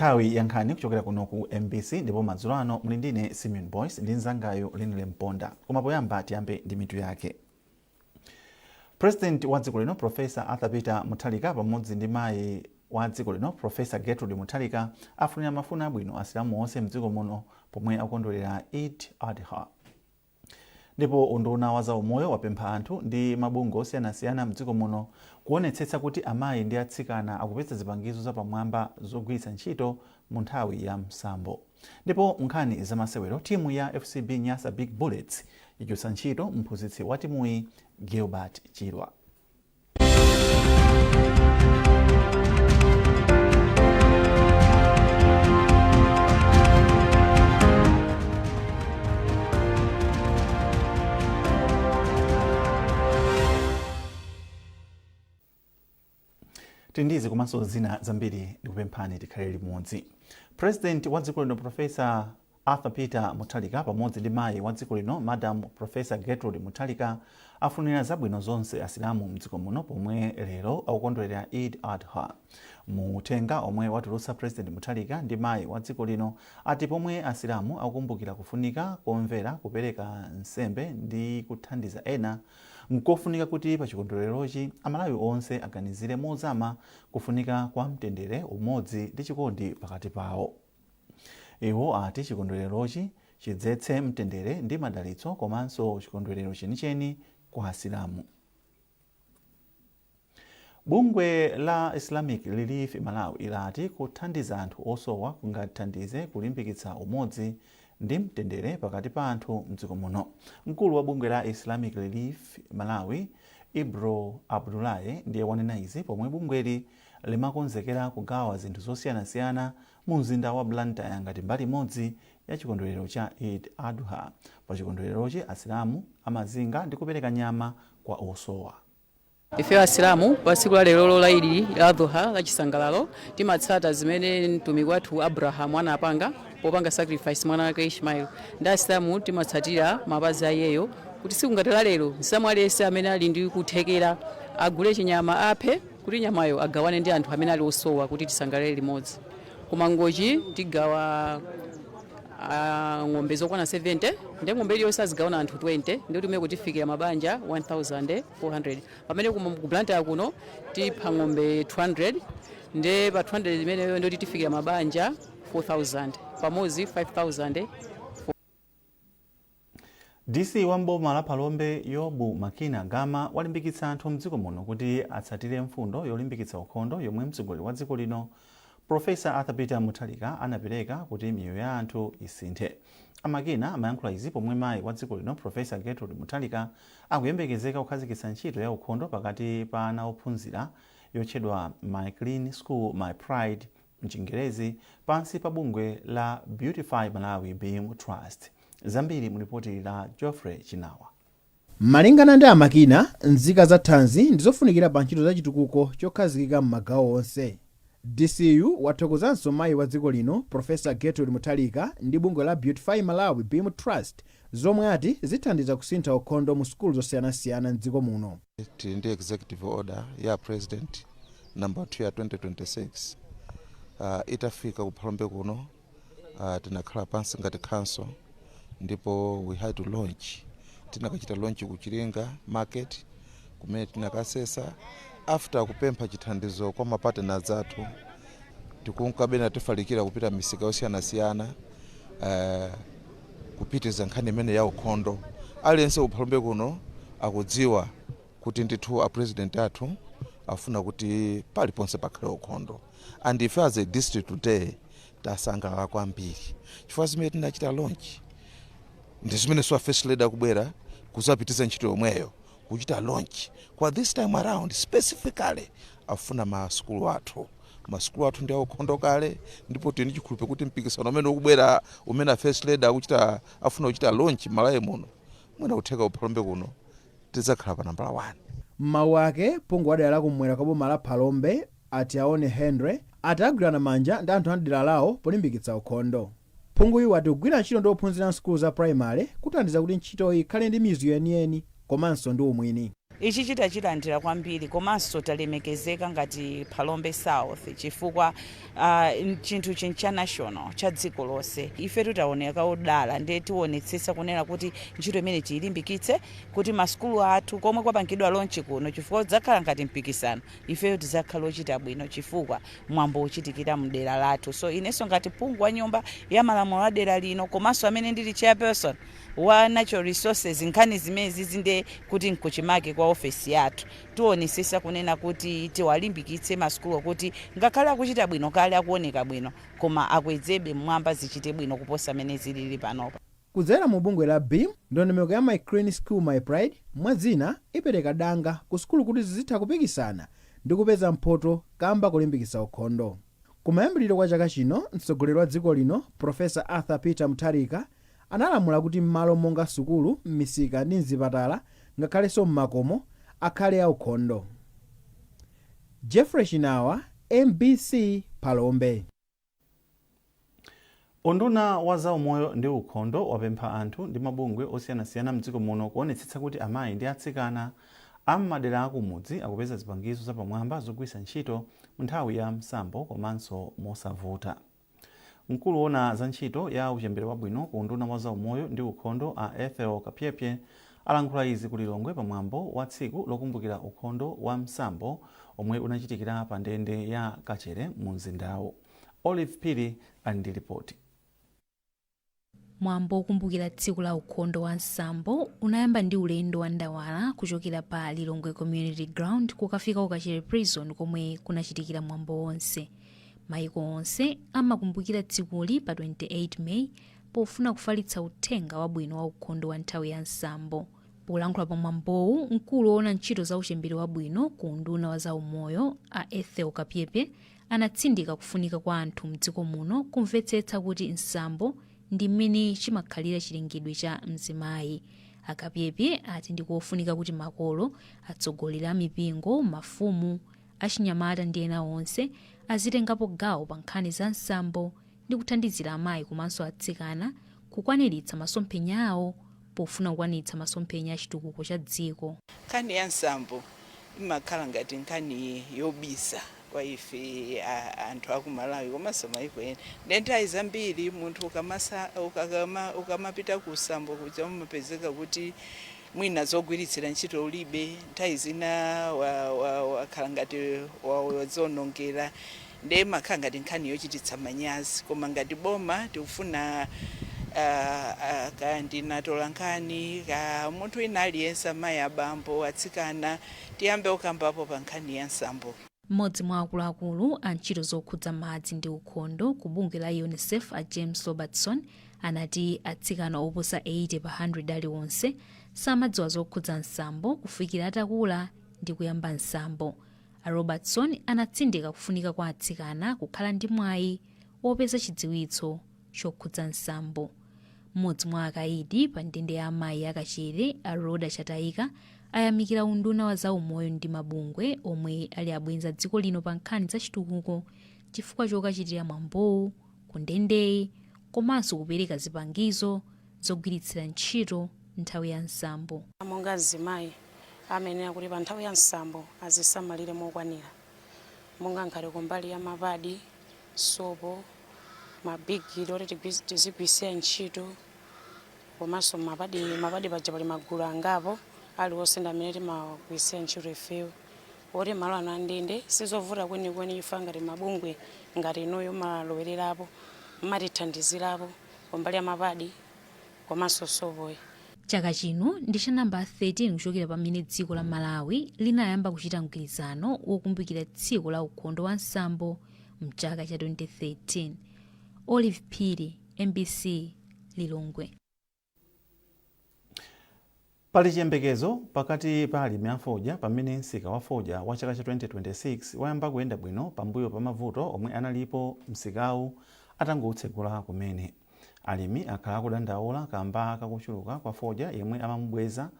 Nthawi ya nkhani kuchokera kuno ku MBC, ndipo madzulo ano muli ndine Simeon Boyce ndi mnzangayo Linile Mponda. Koma poyamba tiyambe ndi mitu yake. President wa dziko lino Professor Arthur Peter Mutharika pamodzi ndi mayi wa dziko lino Professor Gertrude Mutharika afunira mafuno abwino Asilamu onse mdziko muno pomwe akukondwerera Eid Adha. Ndipo unduna wa zaumoyo wapempha anthu ndi mabungwe osiyanasiyana mdziko muno kuonetsetsa kuti amayi ndi atsikana akupeza zipangizo zapamwamba zogwiritsa ntchito mu nthawi ya msambo. Ndipo nkhani zamasewero, timu ya FCB Nyasa Big Bullets yachotsa ntchito mphunzitsi wa timuyi Gilbert Chirwa. Tili ndi izi komanso zina zambiri, ndikupemphani tikhale limodzi. President wa dziko lino Professor Arthur Peter Mutharika pamodzi ndi mayi wa dziko lino Madam Professor Gertrude Mutharika afunira zabwino zonse Asilamu mdziko muno pomwe lero akukondwerera Eid Adha. Mu uthenga omwe watulutsa President Mutharika ndi mayi wa dziko lino ati pomwe Asilamu akukumbukira kufunika komvera, kupereka nsembe ndi kuthandiza ena, nkofunika kuti pa chikondwererochi Amalawi onse aganizire mozama kufunika kwa mtendere, umodzi ndi chikondi pakati pawo. Iwo ati chikondwererochi chidzetse mtendere ndi madalitso komanso chikondwerero chenicheni kwa Asilamu. Bungwe la Islamic Relief Malawi lati kuthandiza anthu osowa kungathandize kulimbikitsa umodzi ndi mtendere pakati pa anthu mdziko muno. Mkulu wa bungwe la Islamic Relief Malawi, Ibro Abdullahi, ndiye wanena izi pomwe bungweli limakonzekera kugawa zinthu zosiyanasiyana mu mzinda wa Blantyre ngati mbali imodzi ya chikondwerero cha Eid Adha. Pa chikondwererochi Asilamu amazinga ndi kupereka nyama kwa osowa. Ife Asilamu pa tsiku la lerolo la Idi la Adhuha la chisangalalo timatsata zimene mtumiki wathu Abrahamu anapanga popanga sacrifice mwana wake Ishmael. Ndi Asilamu timatsatira mapazi a iyeyo kuti tsiku ngati la lero Msilamu aliyense amene ali ndi kuthekera agule chinyama, aphe kuti nyamayo agawane ndi anthu amene ali osowa kuti tisangalale limodzi. Ku Mangochi tigawa ng'ombe zokwana 70, ndi ng'ombe iliyonse azigawana anthu 20, ndi kuti kumene tifikira mabanja 1400, pamene ku Blantyre kuno tipha ng'ombe 200, ndi pa 200 imeneyo ndikuti tifikira mabanja 4000, pamodzi 5000. DC wa m'boma la Phalombe Yobu Makina Gama walimbikitsa anthu mdziko muno kuti atsatire mfundo yolimbikitsa ukhondo yomwe mtsogoleri wa dziko lino Professor Arthur Peter Mutharika anapereka kuti miyoyo ya anthu isinthe. A Makina amayankhula izi pomwe mayi wa dziko lino Professor Gertrude Mutharika akuyembekezeka kukhazikitsa ntchito ya ukhondo pakati pa ana ophunzira yotchedwa My Clean School My Pride mchingerezi pansi pa bungwe la Beautify Malawi BEAM Trust. Zambiri mu lipoti la Geoffrey Chinawa. Malingana ndi a Makina, nzika za thanzi ndizofunikira pa ntchito za chitukuko chokhazikika m'magawo onse. DC-yu wathokozanso mayi wa dziko lino Professor Gertrude Mutharika ndi bungwe la Beautify Malawi BEAM Trust zomwe ati zithandiza kusintha ukhondo mu sukulu zosiyanasiyana m'dziko muno. Tili ndi executive order ya President number 2 ya 2026. Itafika ku Phalombe kuno, tinakhala pansi ngati council ndipo we had to launch. Tinakachita launch ku Chiringa Market kumene tinakasesa after kupempha chithandizo kwa ma partners athu. Tikunkabena tifalikira kupita misika yosiyanasiyana, kupitiza nkhani imene ya ukhondo. Aliyense ku Phalombe kuno akudziwa kuti ndithu a President athu afuna kuti paliponse pakhale ukhondo, and ife as a district today tasangalala kwambiri chifukwa zimene tinachita launch ndi zimene so First Lady akubwera kuzapitiza ntchito yomweyo kuchita launch. Kwa this time around specifically afuna masukulu athu. Masukulu athu ndi aukhondo kale, ndipo tili ndi chikhulupiriro kuti mpikisano umene ukubwera umene a First Lady afuna kuchita launch Malawi muno, mwina kutheka ku Phalombe kuno tidzakhala pa nambala 1. M'mawu ake, phungu wa dera la kumwera kwa boma la Phalombe a Tiaone Henry ati agwirana manja ndi anthu a m'dera lawo polimbikitsa ukhondo. Phunguyu wati kugwira ntchito ndi ophunzira m'sukulu za primary kuthandiza kuti ntchitoyi ikhale ndi mizu yeniyeni komanso ndi umwini. Ichi chitachilandira kwambiri, komanso talemekezeka ngati Phalombe South chifukwa chinthu chincha national, cha dziko lonse. Ife tutaoneka odala, ndiye tionetsetsa kunena kuti ntchito imene tiyilimbikitse kuti masukulu athu komwe kwapangidwa launch kuno, chifukwa udzakhala ngati mpikisano, ifeyo tidzakhala ochita bwino chifukwa mwambo uchitikira mdera lathu. So inenso ngati phungu wa Nyumba ya Malamulo a dera lino, komanso amene ndili chairperson wa natural resources, nkhani zimene zinde kuti nkuchimake kwa ofesi yathu, tionesesa kunena kuti tiwalimbikitse masukulu kuti ngakhale akuchita bwino kale, akuoneka bwino, koma akwezebe mmwamba, zichite bwino kuposa mene zilili panopa. Kudzera mu bungwe la BEAM, ndondomeko ya My Clean School My Pride mwazina ipereka danga ku sukulu kuti zizitha kupikisana ndi kupeza mphoto kamba kulimbikitsa ukhondo. Kumayambiriro kwa chaka chino, mtsogoleri wa dziko lino Profesa Arthur Peter Mutharika analamula kuti m'malo monga sukulu, m'misika ndi mzipatala, ngakhalenso m'makomo, akhale aukhondo. Jeffrey Chinawa, MBC, Phalombe. Unduna wa zaumoyo ndi ukhondo wapempha anthu ndi mabungwe osiyanasiyana mdziko muno kuonetsetsa kuti amayi ndi atsikana am'madera akumudzi akupeza zipangizo zapamwamba zogwiritsa ntchito mu nthawi ya msambo komanso mosavuta. Mkulu wona za ntchito ya uchembere wabwino ku unduna wa zaumoyo ndi ukhondo, a Ethel Kapyepye, alankhula izi ku Lilongwe pamwambo wa tsiku lokumbukira ukhondo wa msambo omwe unachitikira pa ndende ya Kachere mu mzindawu. Olive Phiri ali ndi ripoti. Mwambo wokumbukira tsiku la ukhondo wa msambo unayamba ndi ulendo wa ndawala kuchokera pa Lilongwe Community Ground kukafika ku Kachere Prison komwe kunachitikira mwambo wonse. Maiko onse amakumbukira tsikuli pa 28 May pofuna kufalitsa uthenga wabwino wa ukhondo wa nthawi ya msambo. Polankhula pa mwambowu, mkulu woona ntchito za uchembere wabwino ku unduna wa zaumoyo, a Ethel Kapyepye, anatsindika kufunika kwa anthu mdziko muno kumvetsetsa kuti msambo ndi mmene chimakhalira chilengedwe cha mzimayi. Akapyepye ati ndikofunika kuti makolo, atsogoleri a mipingo, mafumu, achinyamata ndi ena onse azitengapo gawo pa nkhani za msambo ndi kuthandizira amayi komanso atsikana kukwaniritsa masomphenya awo pofuna kukwaniritsa masomphenya a chitukuko cha dziko. Nkhani ya msambo imakhala ngati nkhani yobisa kwa ife anthu aku Malawi komanso maiko ena. Ndiye nthawi zambiri munthu ukamapita ku msambo kuja, umapezeka kuti mwina zogwiritsira ntchito ulibe, nthawi zina wakhala ngati wazionongera, ndiye imakhala ngati nkhani yochititsa manyazi. Koma ngati boma tikufuna kaya ndinatola nkhani ka munthu wina aliyense, amayi, abambo, atsikana, tiyambe kukambapo pa nkhani ya msambo. Mmodzi mwa akuluakulu a ntchito zokhudza madzi ndi ukhondo ku bungwe la UNICEF, a James Robertson, anati atsikana oposa 80 pa 100 aliwonse samadziwa zokhudza msambo kufikira atakula ndi kuyamba msambo. A Robertson anatsindika kufunika kwa atsikana kukhala ndi mwayi wopeza chidziwitso chokhudza msambo. Mmodzi mwa akaidi pa ndende ya amayi akachere, a Roda Chataika, ayamikira unduna wa zaumoyo ndi mabungwe omwe ali abwenzi a dziko lino pa nkhani za chitukuko chifukwa chokachitira mwambowu ku ndendeyi komanso kupereka zipangizo zogwiritsira ntchito nthawi ya msambo. Monga mzimayi amayenera kuti pa nthawi ya msambo azisamalire mokwanira, monga ngati kumbali ya mapadi, sopo, mabigiri oti tizigwirisira ntchito, komanso mapadi. Mapadi paja pali magulu angapo, aliwonse ndi amene timagwirisira ntchito ifeyo. Oti malo ano andende sizovuta kwenikweni chifukwa ngati mabungwe ngati inuyo malowererapo, mmatithandizirapo kumbali ya mapadi komanso sopoyi. Chaka chino ndi cha namba 13 kuchokera pamene dziko la Malawi linayamba kuchita mgwirizano wokumbukira tsiku la ukhondo wa msambo mchaka cha 2013. Olive Phiri, MBC, Lilongwe. Pali chiyembekezo pakati pa alimi a fodya pamene msika wa fodya wa chaka cha 2026 wayamba kuyenda bwino pambuyo pa mavuto omwe analipo msikawu atangoutsegula kumene. Alimi akhala akudandaula kamba kakuchuluka kwa fodya yemwe amamubweza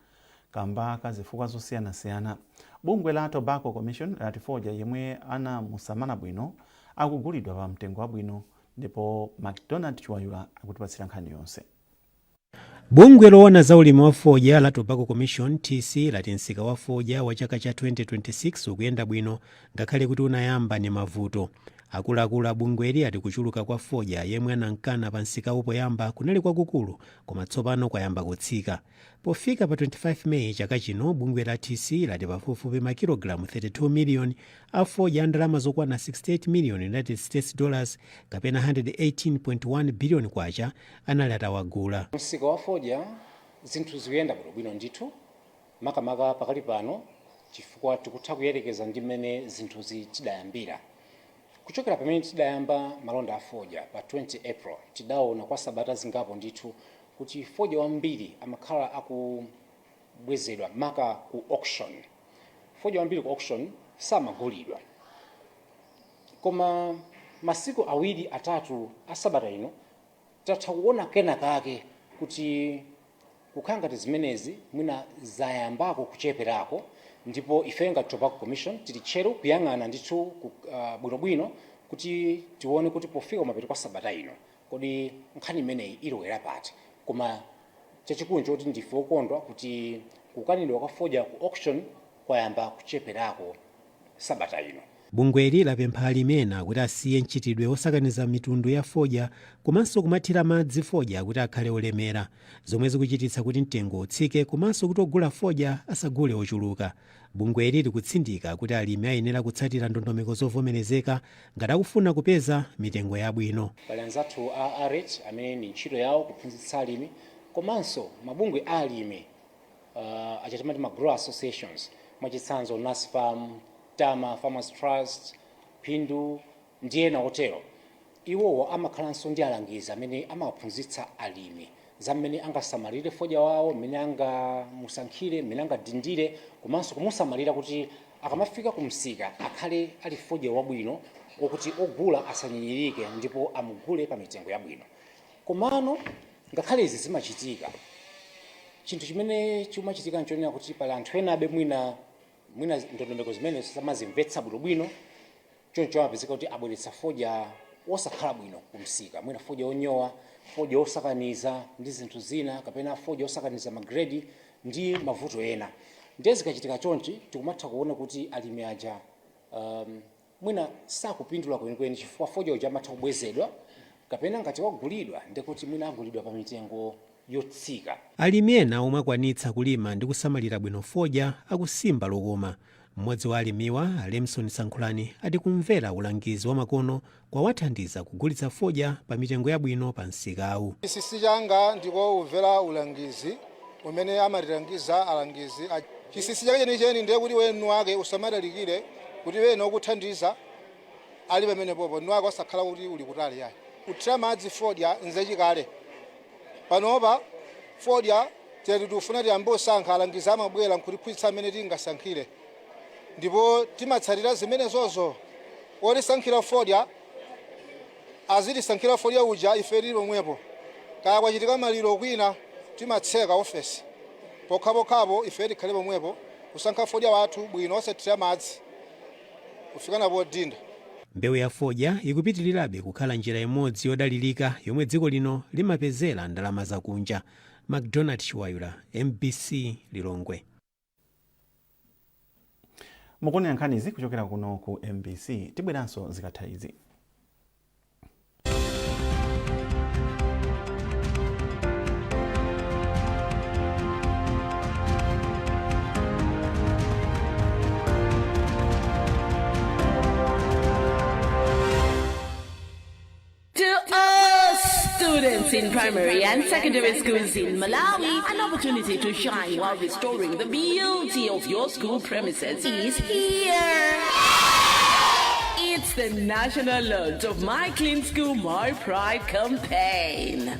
kamba ka zifukwa zosiyanasiyana. Bungwe la Tobacco Commission lati fodya yemwe anamusamala bwino akugulidwa pa mtengo wabwino, ndipo McDonald Chiwayula akutipatsira nkhani yonse. Bungwe loona za ulimi wa fodya la Tobacco Commission, TC, lati msika wa fodya wa chaka cha 2026 ukuyenda bwino ngakhale kuti unayamba ndi mavuto. Akuluakulu a bungweli ati kuchuluka kwa fodya yemwe anankana pa msikawu poyamba kunali kwakukulu, koma tsopano kwayamba kutsika. Pofika pa 25 Meyi chaka chino, bungwe la TC lati pafupifupi makilogalamu 32 miliyoni a fodya a ndalama zokwana 68 million United States dollars kapena 118.1 billion kwacha anali atawagula. Msika wa fodya zinthu zikuyenda bwinobwino ndithu, makamaka pakali pano, chifukwa tikutha kuyerekeza ndi mmene zinthu tidayambira. Kuchokera pamene tidayamba malonda a fodya pa 20 April, tidaona kwa sabata zingapo ndithu kuti fodya wambiri amakhala akubwezedwa, maka ku auction. Fodya wambiri ku auction samagulidwa. Koma masiku awiri atatu a sabata ino tatha kuona kena kake kuti kukhala ngati zimenezi mwina zayambako kucheperako, ndipo ife ngati Tobacco Commission tili tcheru kuyang'ana ndithu bwinobwino kuti tione kuti pofika kumapeto kwa sabata ino kodi nkhani imeneyi ilowera pati. Koma chachikulu nchoti ndife okondwa kuti kukanidwa kwa fodya ku auction kwayamba kucheperako sabata ino. Bungweli lapempha alimi ena kuti asiye mchitidwe osakaniza mitundu ya fodya komanso kumathira madzi fodya kuti akhale olemera, zomwe zikuchititsa kuti mtengo utsike komanso kuti ogula fodya asagule ochuluka. Bungweli likutsindika kuti alimi ayenera kutsatira ndondomeko zovomerezeka ngati akufuna kupeza mitengo yabwino. Pali anzathu a ARET amene ndi ntchito yawo kuphunzitsa alimi, komanso mabungwe a alimi achatimati ma grower associations, mwachitsanzo NASFAM, Tama Farmers Trust, Phindu ndi ena otero. Iwowo amakhalanso ndi alangizi amene amawaphunzitsa alimi za mmene angasamalire fodya wawo, mmene angamusankhire, mmene angadindire komanso kumusamalira kuti akamafika kumsika akhale ali fodya wabwino okuti ogula asanyinyirike ndipo amugule pa mitengo yabwino. Komano ngakhale izi zimachitika, chinthu chimene chimachitika nchonena kuti pali anthu ena abe mwina ndondomeko zimene samazimvetsa bwinobwino, choncho amapezeka kuti abweretsa fodya osakhala bwino kumsika, mwina fodya onyowa, fodya osakaniza ndi zinthu zina, kapena fodya osakaniza magredi ndi mavuto ena. Ndiye zikachitika chonchi tikumatha kuona kuti alimi aja mwina sakupindula kwenikweni, chifukwa fodya uja amatha kubwezedwa, kapena ngati wagulidwa ndikuti mwina agulidwa pa mitengo yotsika. Alimi ena omwe akwanitsa kulima ndi kusamalira bwino fodya akusimba lokoma. Mmodzi wa alimiwa, Lemson Sankhulani, ati kumvera ulangizi wa makono kwawathandiza kugulitsa fodya pa mitengo yabwino pa msikawu. Chinsinsi changa ndiko umvera ulangizi umene amatilangiza alangizi. Chinsinsi chake chenicheni ndiye kuti wenu wake usamadalikire kuti wena okuthandiza ali pamenepopo, nu wake osakhala kuti uli kutali yayi. Kuthira madzi fodya nzachikale. Panopa fodya tiyati tifuna tiyambe usankha, alangizi amabwera nkutiphunzitsa amene tingasankhire, ndipo timatsatira zimenezozo. Otisankhira fodya azitisankhira fodya uja ife tili pomwepo. Kaya kwachitika maliro kwina, timatseka ofesi, pokhapokhapo ife tikhale pomwepo kusankha fodya wathu bwino osathira madzi kufika napo dinda. Mbewu ya fodya ikupitirirabe kukhala njira imodzi yodalirika yomwe dziko lino limapezera ndalama zakunja. McDonald Chiwayula, MBC, Lilongwe. Mukuonera nkhanizi kuchokera kuno ku MBC. Tibweranso zikatha izi. To all students in primary and secondary schools in Malawi, an opportunity to shine while restoring the beauty of your school premises is here. It's the national launch of My Clean School, My Pride campaign.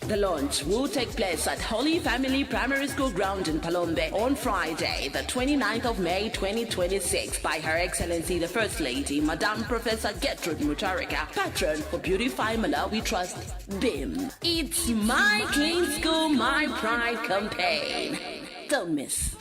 The launch will take place at Holy Family Primary School ground in Phalombe on Friday, the 29th of May 2026, by Her Excellency the First Lady, Madame Professor Gertrude Mutharika, patron for Beautify Malawi Trust, BIM. It's My Clean School, My Pride campaign. Don't miss.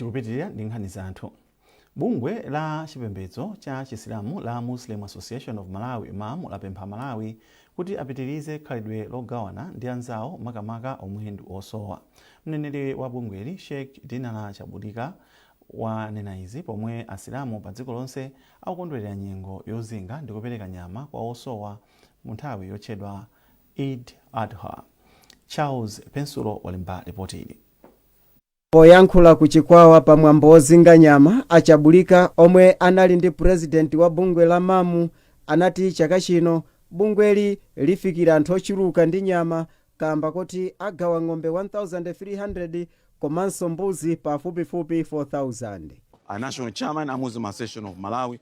Tikupitirira ndi nkhani zathu. Bungwe la chipembedzo cha Chisilamu la Muslim Association of Malawi, MAM, lapempha Malawi kuti apitirize khalidwe logawana ndi anzawo, makamaka omwe ndi osowa. Mneneri wa bungweli, Sheikh Dinala Chabulika, wanena izi pomwe Asilamu pa dziko lonse akukondwerera nyengo yozinga ndi kupereka nyama kwa osowa mu nthawi yotchedwa Eid Adha. Charles Pensulo walemba ripoti ili. Poyankhula ku Chikwawa pamwambo wozinga nyama, Achabulika, omwe anali ndi purezidenti wa bungwe la MAM, anati chaka chino bungweli lifikira anthu ochuluka ndi nyama kamba kuti agawa ng'ombe 1300 komanso mbuzi pafupifupi 4000. A national chairman a Muslim Association of Malawi,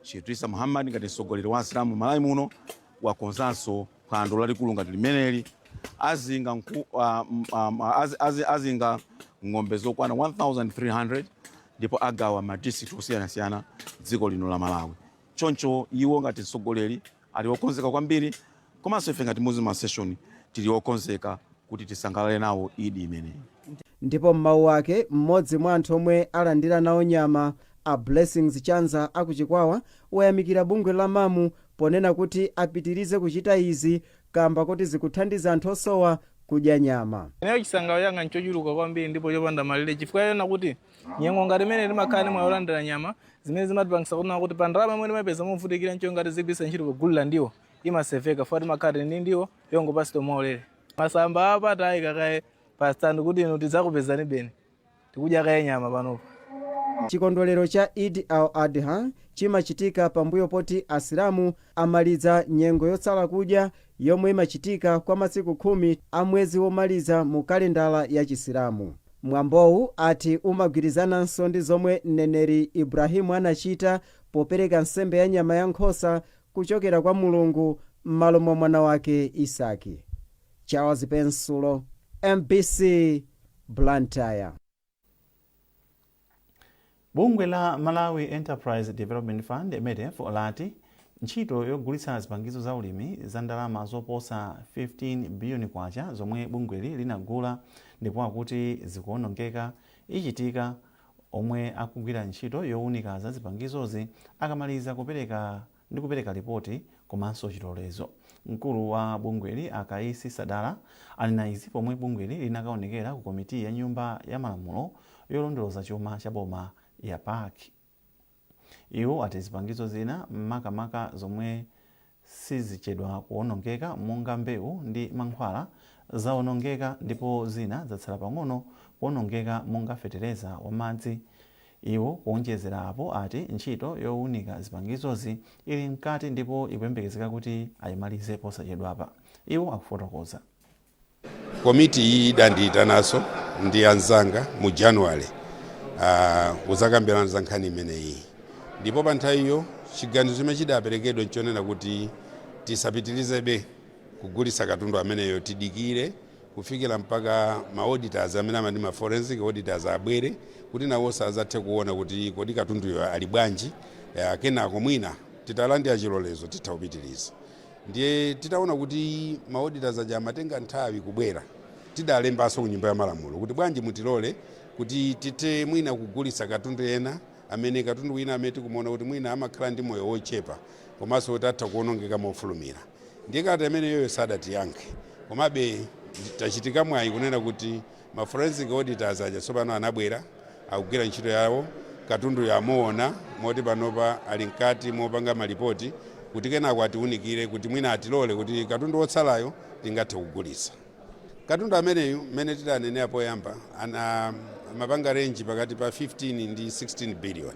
Sheikh Isa Muhammad, ngati mtsogoleri wa Asilamu Malawi muno, wakonzanso phwando lalikulu ngati limeneli. Azinga azinga ng'ombe zokwana 1300 ndipo agawa ma district osiyanasiyana dziko lino la Malawi. Choncho iwo ngati mtsogoleri ali wokonzeka kwambiri, komanso ife ngati Muslim Association tili wokonzeka kuti tisangalale nawo Idi imeneyi. Ndipo m'mawu ake, mmodzi mwa anthu omwe alandira nawo nyama, a Blessings Chanza akuChikwawa, wayamikira bungwe la MAM ponena kuti apitirize kuchita izi kamba kuti zikuthandiza anthu osowa kudya nyama. Ineyo chisangalalo changa nchochuluka kwambiri ndipo chopanda malire, chifukwa chona kuti nyengo ngati imene timakhala ndi mwayi olandira nyama zimene zimatipangisa kunena kuti pa ndalama imene timapeza movutikira ncho ngati zigwiritsa ntchito kugulira ndiwo imaseveka, fuwa timakhala ndi ndiwo yongopatsidwa mwaulere. Masamba apa tayika kaye pa stand kuti inu tidzakupezani beni tikudya kaye nyama panopa. Chikondwerero cha Eid al-Adha chimachitika pambuyo poti Asilamu amaliza nyengo yotsala kudya yomwe imachitika kwa masiku 10 a mwezi womaliza mu kalendala ya Chisilamu. Mwambowu ati umagwirizananso ndi zomwe mneneri Ibrahimu anachita popereka nsembe ya nyama ya nkhosa kuchokera kwa Mulungu m'malo mwa mwana wake Isaki. Charles Pensulo, MBC, Blantyre. Bungwe la Malawi Enterprise Development Fund, MEDF, lati ntchito yogulitsa zipangizo za ulimi za ndalama zoposa 15 biliyoni kwacha zomwe bungweli linagula ndipo akuti zikuonongeka ichitika omwe akugwira ntchito yowunika za zipangizozi akamaliza kupereka ndi kupereka ripoti komanso chilolezo. Mkulu wa bungweli, a Kaisi Sadala, anena izi pomwe bungweli linakaonekera ku komiti ya Nyumba ya Malamulo yolondoloza chuma cha boma ya PAC. Iwo ati zipangizo zina, makamaka zomwe sizichedwa kuonongeka monga mbewu ndi mankhwala, zaonongeka ndipo zina zatsala pang'ono kuonongeka monga fetereza wamadzi. Iwo kuonjezera apo ati ntchito yowunika zipangizozi ili mkati ndipo ikuyembekezeka kuti ayimalize posachedwapa. Iwo akufotokoza. Komiti iyi idandiyitananso ndi anzanga mu January kuzakambirana za nkhani imeneyi, ndipo pa nthawiyo chiganizo chimene chidaperekedwa nchonena kuti tisapitirizebe kugulitsa katundu ameneyo, tidikire kufikira mpaka ma auditors amene amati ma forensic auditors abwere kuti nawonso azathe kuona kuti kodi katunduyo ali bwanji. Kenako mwina titalandira chilolezo titha kupitiriza. Ndiye titaona kuti ma auditors aja amatenga nthawi kubwera, tidalembanso ku Nyumba ya Malamulo kuti bwanji mutilole kuti tithe mwina kugulitsa katundu ena amene katundu wina amene tikumuona kuti mwina amakhala ndi moyo wochepa komanso kuti atha kuonongeka mofulumira. Ndiye kalata imeneyoyo sadatiyankhe, komabe tachitika mwayi kunena kuti ma forensic auditors aja tsopano anabwera, akugwira ntchito yawo, katundu yamuona, moti panopa ali mkati mopanga malipoti kuti kenako atiunikire kuti mwina atilole kuti katundu wotsalayo tingathe kugulitsa. Katundu ameneyu, mmene tidanenera poyamba, ana mapanga range pakati pa 15 ndi 16 billion.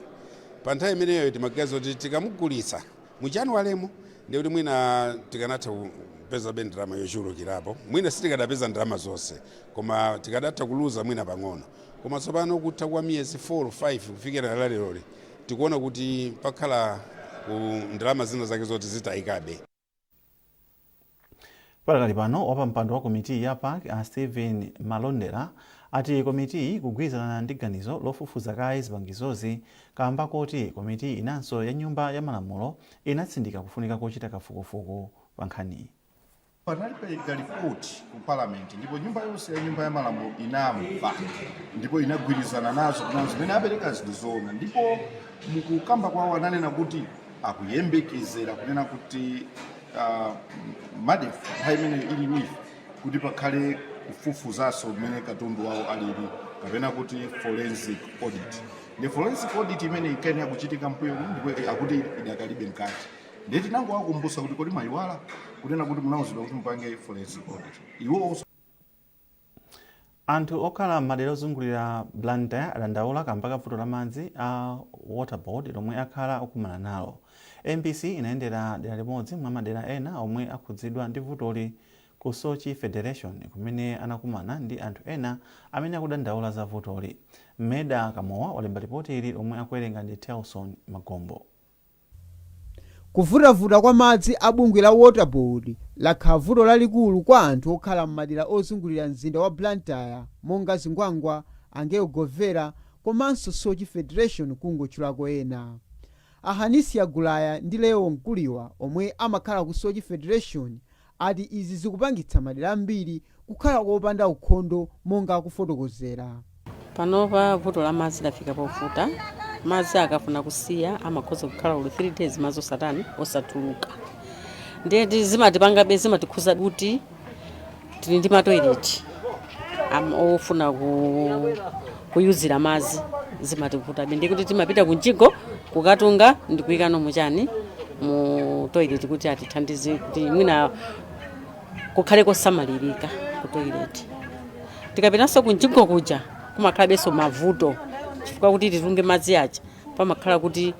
Pa nthawi imeneyo timaganiza kuti tikamugulitsa mu Januaremo ndiye kuti mwina tikanatha kupezabe ndalama yochulukirapo. Mwina sitikanapeza ndalama zonse, koma tikadatha kuluza mwina pang'ono. Koma tsopano kutha kwa miyezi 4 5 kufikira laleloli, tikuona kuti pakhala ku ndalama zina zake zoti zitayikabe. Pakali pano, wapampando wa komiti ya PAC, a Stephen Malondera, ati komitiyi ikugwirizana ndi ganizo lofufuza kaye zipangizozi kamba koti komiti inanso ya Nyumba ya Malamulo inatsindika kufunika kochita kafukufuku pa nkhaniyi. Panalipereka ripoti ku Parliament, ndipo nyumba yonse ya Nyumba ya Malamulo inamva ndipo inagwirizana nazo kuti zimene apereka ndi zoona. Ndipo mukukamba kwawo ananena kuti akuyembekezera kunena kuti MARDEF, nthawi imene ili NEEF, kuti pakhale kufufuzanso mmene katundu wawo alili, kapena kuti forensic audit. Ndi forensic audit imene ikayenera kuchitika mbuyomu, ndipo akuti idakalibe mkati. Ndiye tinangowakumbutsa kuti, kodi mayiwala kunena kuti munauzidwa kuti mupange forensic audit? Iwo Anthu okhala m'madera ozungulira Blantyre adandaula kamba ka vuto la madzi a Water Board lomwe akhala akukumana nalo. MBC inayendera dera limodzi mwa madera ena omwe akhudzidwa ndi vutoli, ku Soche Federation, kumene anakumana ndi anthu ena amene akudandaula za vutoli. Meda Kamowa walemba ripoti ili, lomwe akuwerenga ndi Telson Magombo. Kuvutavuta kwa madzi a bungwe la Water Board lakhala vuto lalikulu kwa anthu okhala m'madera ozungulira mzinda wa Blantyre, monga Zingwangwa, Angelo Govera komanso Soche Federation, kungotchulako ena. Ahanisia Gulaya ndi Leo Mkuliwa, omwe amakhala ku Soche Federation, ati izi zikupangitsa madera ambiri kukhala kopanda ukhondo, monga akufotokozera. Panopa vuto la madzi lafika povuta. Madzi akafuna kusiya amakhoza kukhala uli 3 days madzi osatani, osatuluka. Ndiye zimatipangabe, zimatikhuza kuti tili ndi matoilet ofuna kuyuzira madzi, zimativutabe. Ndiye kuti timapita kunjigo kukatunga ndikuyikano muchani, mu toilet, kuti atithandize kuti mwina kukhale kosamalirika ku toilet. Tikapitanso kunjigo kuja kumakhalabenso mavuto, chifukwa kuti titunge madzi aja pamakhala kuti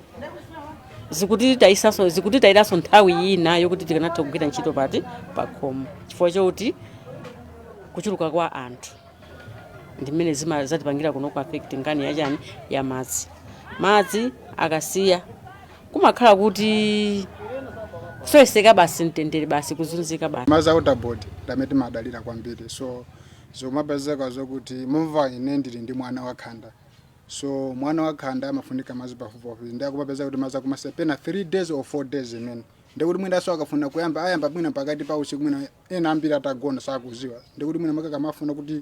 zikutitayisanso, zikutitayiranso nthawi ina yokuti tikanatha kugwira ntchito pati, pakhomo, chifukwa chokuti kuchuluka kwa anthu. Ndimene zima zatipangira kuno ku affect nkhani yachani, ya madzi. Madzi akasiya kumakhala kuti kusoweseka basi, mtendere basi, kuzunzika basi. Madzi a Water Board ndamene timadalira kwambiri, so zomapezeka zokuti mumva ine ndili ndi mwana wakhanda, so mwana wakhanda amafunika madzi pafupipafupi. Ndi akumapeza kuti madzi akumasiya pena 3 days or 4 days, imene ndikuti mwinaso akafuna kuyamba, ayamba mwina pakati pa usiku, mwina ena ambiri atagona, sakuziwa. Ndikuti mwina mwake kamafuna kuti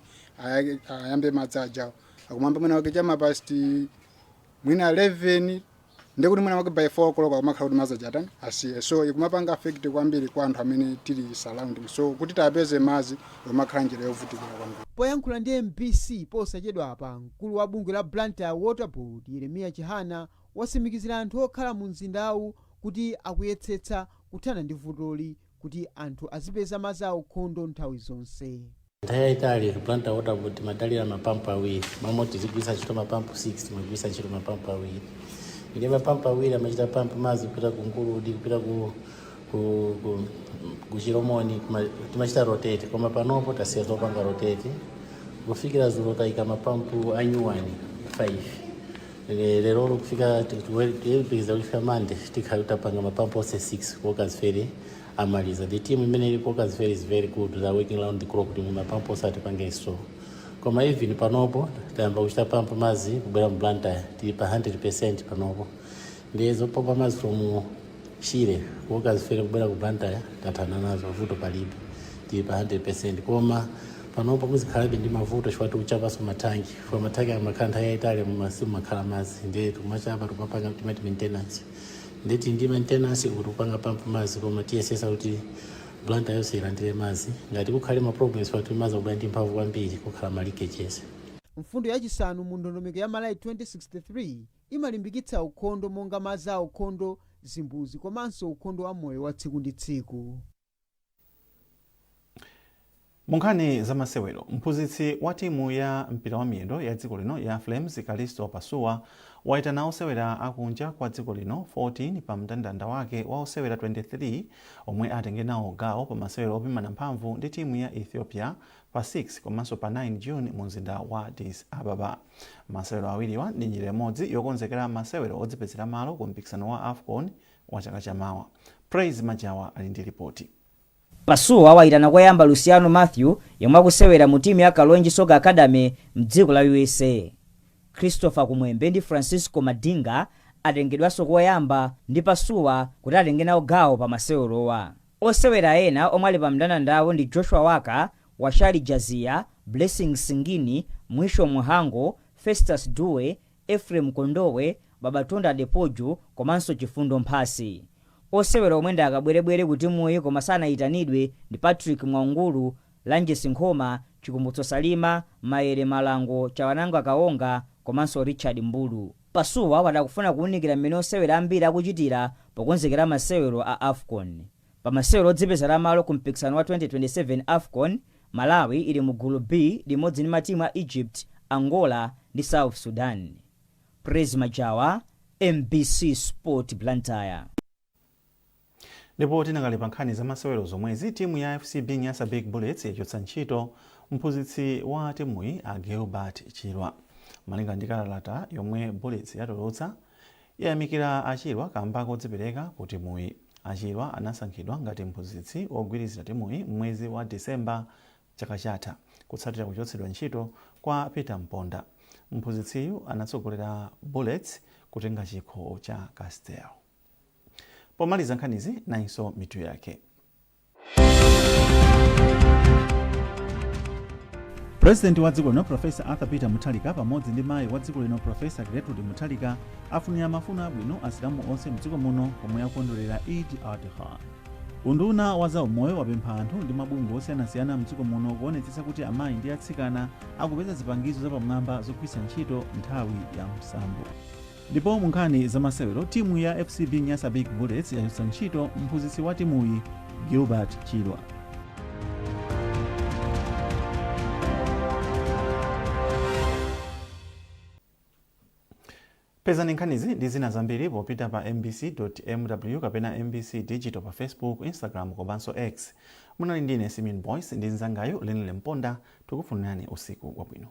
ayambe madzi ajawo, akumamba mwina wake chama past mwina 11, ndikuti mwina mwake by 4 o'clock akumakhala kuti madzi aja atani, asiye. So ikumapanga affect kwambiri kwa anthu amene tili surrounding, so kuti tapeze madzi ikumakhala njira yovutikira kwambiri. Poyankhula ndi MBC posachedwa apa, mkulu wa bungwe la Blantyre Water Board, Yeremiya Chihana, wasimikizira anthu okhala mu mzindawu kuti akuyetsetsa kuthana ndi vutoli kuti anthu azipeza madzi aukhondo nthawi zonse. Nthawi yayitali ku Blantyre Water Board timadalira mapampu awiri. Mamoti tizigwiritsa ntchito mapampu 6, timagwiritsa ntchito mapampu awiri. Ndiye mapampu awiri amachita pampu madzi kupita ku Nguludi, kupita ku Chilomoni, timachita rotate. Koma panopo tasiya zopanga rotate. Kufikira zulo tayika mapampu a new one 5. Lero kufika, tiyembekeza kufika Mande tikhala tapanga mapampu onse 6 ku Walkers Ferry amaliza. The team imene ili ku Walkers Ferry is very good. They are working round the clock kuti mapampu onse atipange install. Koma even panopo tayamba kuchita pampu madzi kubwera mu Blantyre, tili pa 100% panopo. Ndiye zopompa madzi from Shire ku Walkers Ferry kubwera ku Blantyre tathana nazo, vuto palibe, tili pa 100%. Koma panopo muzikhalabe ndi mavuto chifukwa tikuchapanso mathanki, chifukwa mathanki amakhala nthawi yayitali mumasimu makhala madzi. Ndiye tikumachapa, tikumapanga timati maintenance. Ndiye tili ndi maintenance kuti kupanga pampu madzi, koma tiyesesa kuti Blantyre yonse ilandire madzi. Ngati kukhale ma problems pati madzi akubwera ndi mphamvu kwambiri, kukhala ma leakages. Mfundo yachisanu mu ndondomeko ya Malawi 2063 imalimbikitsa ukhondo, monga madzi a ukhondo, zimbuzi komanso ukhondo wa moyo wa tsiku ndi tsiku. Mu nkhani za masewero, mphunzitsi wa timu ya mpira wa miyendo ya dziko lino ya Flames, Kalisto Pasuwa, waitana osewera akunja kwa dziko lino 14 pa mndandanda wake wa osewera 23 omwe atenge nawo gawo pa masewero opimana mphamvu ndi timu ya Ethiopia pa 6 komanso pa 9 June mu mzinda wa Addis Ababa. Masewero awiriwa ndi njira imodzi yokonzekera masewero odzipezera malo ku mpikisano wa AFCON wa chaka chamawa. Praise Majawa ali ndi ripoti. Pasuwa wayitana koyamba Luciano Matthew, yemwe akusewera mu timu ya Kalonji Soccer Academy mdziko la USA. Christopher Kumwembe ndi Francisco Madinga atengedwanso koyamba ndi Pasuwa kuti atenge nawo gawo pa masewerowa. Osewera ena omwe ali pa mndandandawu ndi Joshua Waka, Washali Jaziya, Blessing Singini, Mwisho Muhango, Festus Duwe, Ephraim Kondowe, Babatunde Adepoju komanso Chifundo Mphasi. Osewera omwe ndi akabwerebwere ku timuyi koma sanayitanidwe ndi Patrick Mwaungulu, Lanjesi Nkhoma, Chikumbutso Salima, Maere Malango, Chawananga Kaonga komanso Richard Mbulu. Pasuwa wati akufuna kuwunikira mmene osewera ambiri akuchitira pokonzekera masewero a AFCON. Pa masewero odzipezera malo ku mpikisano wa 2027 AFCON, Malawi ili mu gulu B limodzi ndi matimu a Egypt, Angola ndi South Sudan. Praise Majawa, MBC Sport, Blantyre. Ndipo tinakali pa nkhani za masewero zomwezi, timu ya FCB Nyasa Big Bullets yachotsa ntchito mphunzitsi wa timuyi a Gilbert Chirwa. Malinga ndi kalata yomwe Bullets yatulutsa, yayamikira a Chirwa kamba kodzipereka ku timuyi. A Chirwa anasankhidwa ngati mphunzitsi wogwirizira timuyi m'mwezi wa Disemba chaka chatha kutsatira kuchotsedwa ntchito kwa Peter Mponda. Mphunzitsiyu anatsogolera Bullets kutenga chikho cha Castel. Pomaliza nkhanizi, nayinso mitu yake. Purezidenti wa dziko lino Profesa Arthur Peter Mutharika pamodzi ndi mayi wa dziko lino Profesa Gertrude Mutharika afunira mafuno abwino Asilamu onse mdziko muno pomwe akukondwerera Eid al-Adha. Unduna wa zaumoyo wapempha anthu ndi mabungwe osiyanasiyana mdziko muno kuonetsetsa kuti amayi ndi atsikana akupeza zipangizo zapamwamba zogwiritsa ntchito nthawi ya msambo. Ndipo mu nkhani za masewero, timu ya FCB Nyasa Big Bullets yachotsa ntchito mphunzitsi wa timuyi Gilbert Chirwa. Pezani nkhanizi ndi zina zambiri popita pa mbc.mw kapena MBC Digital pa Facebook, Instagram komanso X. Munali ndine Simeon Boyce ndi mnzangayu Lenile Mponda, tikufunirani usiku wabwino.